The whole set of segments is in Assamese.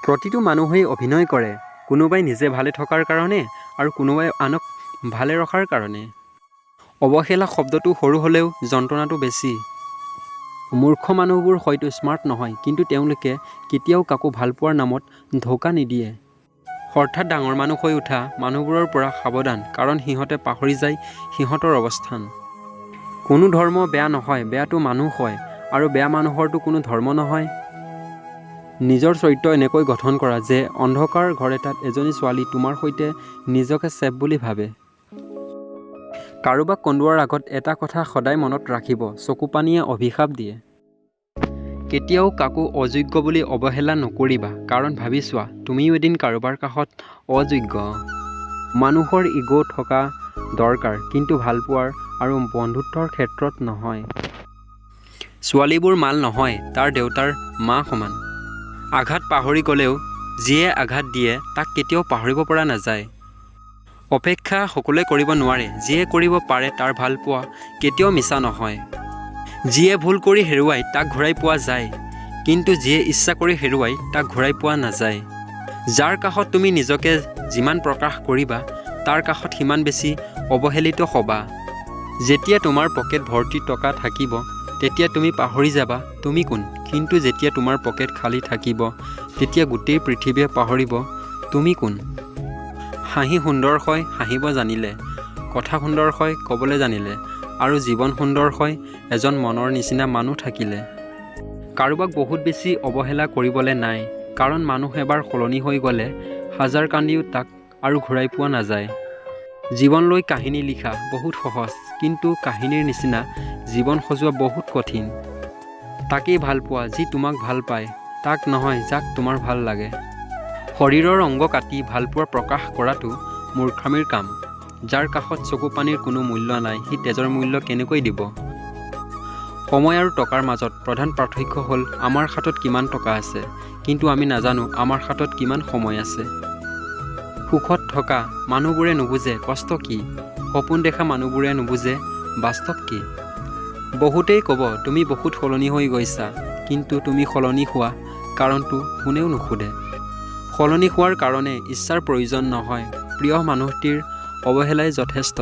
প্ৰতিটো মানুহেই অভিনয় কৰে, কোনোবাই নিজে ভালে থকাৰ কাৰণে আৰু কোনোবাই আনক ভালে ৰখাৰ কাৰণে। অৱহেলা শব্দটো সৰু হ'লেও যন্ত্ৰণাটো বেছি। মূৰ্খ মানুহবোৰ হয়তো স্মাৰ্ট নহয়, কিন্তু তেওঁলোকে কেতিয়াও কাকো ভালপোৱাৰ নামত ধৌকা নিদিয়ে। হঠাৎ ডাঙৰ মানুহ হৈ উঠা মানুহবোৰৰ পৰা সাৱধান, কাৰণ সিহঁতে পাহৰি যায় সিহঁতৰ অৱস্থান। কোনো ধৰ্ম বেয়া নহয়, বেয়াটো মানুহ হয় আৰু বেয়া মানুহৰতো কোনো ধৰ্ম নহয়। নিজৰ চৰিত্ৰ এনেকৈ গঠন কৰা যে অন্ধকাৰ ঘৰ এটাত এজনী ছোৱালী তোমাৰ সৈতে নিজকে ছেফ বুলি ভাবে। কাৰোবাক কন্দুৱাৰ আগত এটা কথা সদায় মনত ৰাখিব, চকুপানীয়ে অভিশাপ দিয়ে। কেতিয়াও কাকো অযোগ্য বুলি অৱহেলা নকৰিবা, কাৰণ ভাবি চোৱা, তুমিও এদিন কাৰোবাৰ কাষত অযোগ্য। মানুহৰ ইগ' থকা দৰকাৰ, কিন্তু ভালপোৱাৰ আৰু বন্ধুত্বৰ ক্ষেত্ৰত নহয়। ছোৱালীবোৰ মাল নহয়, তাৰ দেউতাৰ মা সমান। আঘাত পাহৰি গ'লেও যিয়ে আঘাত দিয়ে তাক কেতিয়াও পাহৰিব পৰা নাযায়। অপেক্ষা সকলোৱে কৰিব নোৱাৰে, যিয়ে কৰিব পাৰে তাৰ ভালপোৱা কেতিয়াও মিছা নহয়। যিয়ে ভুল কৰি হেৰুৱায় তাক ঘূৰাই পোৱা যায়, কিন্তু যিয়ে ইচ্ছা কৰি হেৰুৱায় তাক ঘূৰাই পোৱা নাযায়। যাৰ কাষত তুমি নিজকে যিমান প্ৰকাশ কৰিবা, তাৰ কাষত সিমান বেছি অৱহেলিত হ'বা। যেতিয়া তোমাৰ পকেট ভৰ্তি টকা থাকিব, তেতিয়া তুমি পাহৰি যাবা তুমি কোন, কিন্তু যেতিয়া তোমাৰ পকেট খালী থাকিব, তেতিয়া গোটেই পৃথিৱীয়ে পাহৰিব তুমি কোন। হাঁহি সুন্দৰ হয় হাঁহিব জানিলে, কথা সুন্দৰ হয় ক'বলৈ জানিলে আৰু জীৱন সুন্দৰ হয় এজন মনৰ নিচিনা মানুহ থাকিলে। কাৰোবাক বহুত বেছি অৱহেলা কৰিবলৈ নাই, কাৰণ মানুহ এবাৰ সলনি হৈ গ'লে হাজাৰ কান্দিও তাক আৰু ঘূৰাই পোৱা নাযায়। জীৱন লৈ কাহিনী লিখা বহুত সহজ, কিন্তু কাহিনীৰ নিচিনা জীৱন সজোৱা বহুত কঠিন। তাকেই ভাল পোৱা যি তোমাক ভাল পায়, তাক নহয় যাক তোমাৰ ভাল লাগে। শৰীৰৰ অংগ কাটি ভালপোৱা প্ৰকাশ কৰাটো মূৰ্খামিৰ কাম। যাৰ কাষত চকুপানীৰ কোনো মূল্য নাই, সি তেজৰ মূল্য কেনেকৈ দিব? সময় আৰু টকাৰ মাজত প্ৰধান পাৰ্থক্য হ'ল আমাৰ হাতত কিমান টকা আছে, কিন্তু আমি নাজানো আমাৰ হাতত কিমান সময় আছে। সুখত থকা মানুহবোৰে নুবুজে কষ্ট কি, সপোন দেখা মানুহবোৰে নুবুজে বাস্তৱ কি। বহুতেই ক'ব, তুমি বহুত সলনি হৈ গৈছা, কিন্তু তুমি সলনি হোৱা কাৰণটো কোনেও নুসুধে। সলনি হোৱাৰ কাৰণে ইচ্ছাৰ প্ৰয়োজন নহয়, প্ৰিয় মানুহটিৰ অৱহেলাই যথেষ্ট।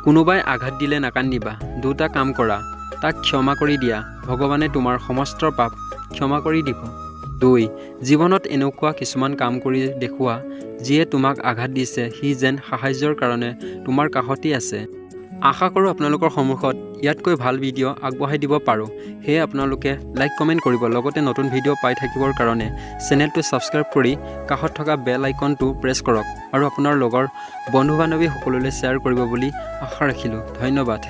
কোনোবাই আঘাত দিলে নাকান্দিবা। দুটা কাম কৰা, তাক ক্ষমা কৰি দিয়া, ভগৱানে তোমাৰ সমস্ত পাপ ক্ষমা কৰি দিব। 2, জীৱনত এনেকুৱা কিছুমান কাম কৰি দেখুওৱা, যিয়ে তোমাক আঘাত দিছে সি যেন সাহায্যৰ কাৰণে তোমাৰ কাষতেই আছে। আশা কৰোঁ আপোনালোকৰ সন্মুখত ইয়াতকৈ ভাল ভিডিঅ' আগবঢ়াই দিব পাৰোঁ। সেয়ে আপোনালোকে লাইক, কমেণ্ট কৰিব, লগতে নতুন ভিডিঅ' পাই থাকিবৰ কাৰণে চেনেলটো ছাবস্ক্ৰাইব কৰি কাষত থকা বেল আইকনটো প্ৰেছ কৰক আৰু আপোনাৰ লগৰ বন্ধু বান্ধৱী সকলোলৈ শ্বেয়াৰ কৰিব বুলি আশা ৰাখিলোঁ। ধন্যবাদ।